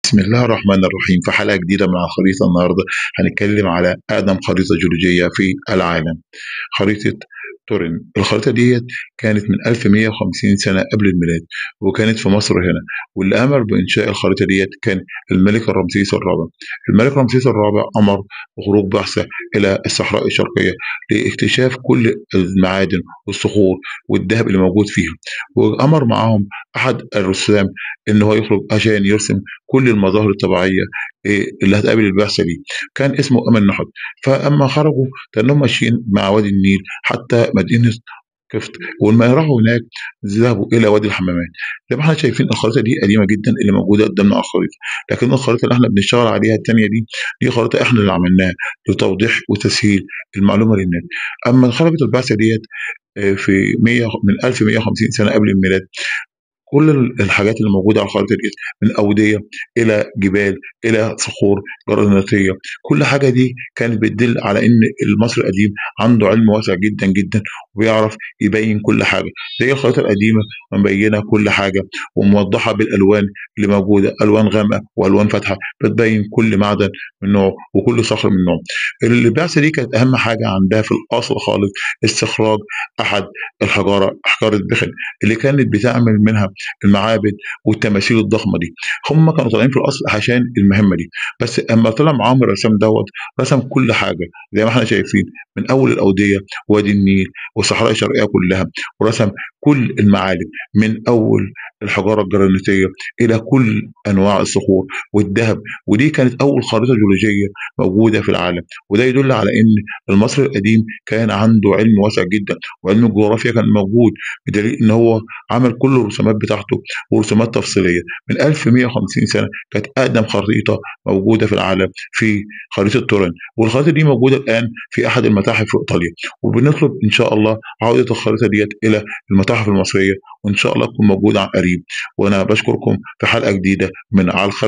بسم الله الرحمن الرحيم. في حلقة جديدة من على الخريطة، النهاردة هنتكلم على أقدم خريطة جيولوجية في العالم، خريطة تورين. الخريطة ديت كانت من 1150 سنة قبل الميلاد، وكانت في مصر هنا، واللي أمر بإنشاء الخريطة ديت كان الملك رمسيس الرابع. الملك رمسيس الرابع أمر بخروج بعثة إلى الصحراء الشرقية لاكتشاف كل المعادن والصخور والذهب اللي موجود فيها، وأمر معاهم أحد الرسام إن هو يخرج عشان يرسم كل المظاهر الطبيعية اللي هتقابل البعثة دي. كان اسمه أمن نحت. فأما خرجوا كانوا ماشيين مع وادي النيل حتى مدينة كفت، ولما راحوا هناك ذهبوا إلى وادي الحمامات. زي ما احنا شايفين الخريطة دي قديمة جدا اللي موجودة قدامنا على الخريطة، لكن الخريطة اللي احنا بنشتغل عليها التانية دي خريطة احنا اللي عملناها لتوضيح وتسهيل المعلومة للناس. أما خرجت البعثة ديت في 100 من 1150 سنة قبل الميلاد، كل الحاجات اللي موجودة على الخريطة دي من أودية إلى جبال إلى صخور جرانيتية، كل حاجة دي كانت بتدل على إن المصري القديم عنده علم واسع جدا جدا وبيعرف يبين كل حاجة. زي الخريطة القديمة مبينة كل حاجة وموضحة بالألوان اللي موجودة، ألوان غامقة وألوان فاتحة بتبين كل معدن من نوعه وكل صخر من نوعه. البعثة دي كانت أهم حاجة عندها في الأصل خالص استخراج أحد الحجارة، حجارة بخل اللي كانت بتعمل منها المعابد والتماثيل الضخمة دي. هم كانوا طالعين في الاصل عشان المهمة دي، بس اما طلع معاهم الرسام دوت رسم كل حاجة زي ما احنا شايفين من اول الاودية وادي النيل والصحراء الشرقية كلها، ورسم كل المعالم من اول الحجارة الجرانيتيه الى كل انواع الصخور والذهب. ودي كانت اول خريطة جيولوجيه موجودة في العالم، وده يدل على ان المصري القديم كان عنده علم واسع جدا، وعلم الجغرافيا كان موجود، بدليل ان هو عمل كل الرسومات بتاعته ورسومات تفصيلية. من 1150 سنة كانت اقدم خريطة موجودة في العالم في خريطة تورين، والخريطه دي موجودة الان في احد المتاحف في ايطاليا، وبنطلب ان شاء الله عوده الخريطة ديت الى المتاحف المصرية، وان شاء الله تكون موجودة عن قريب. وانا بشكركم في حلقة جديدة من على الخريطة.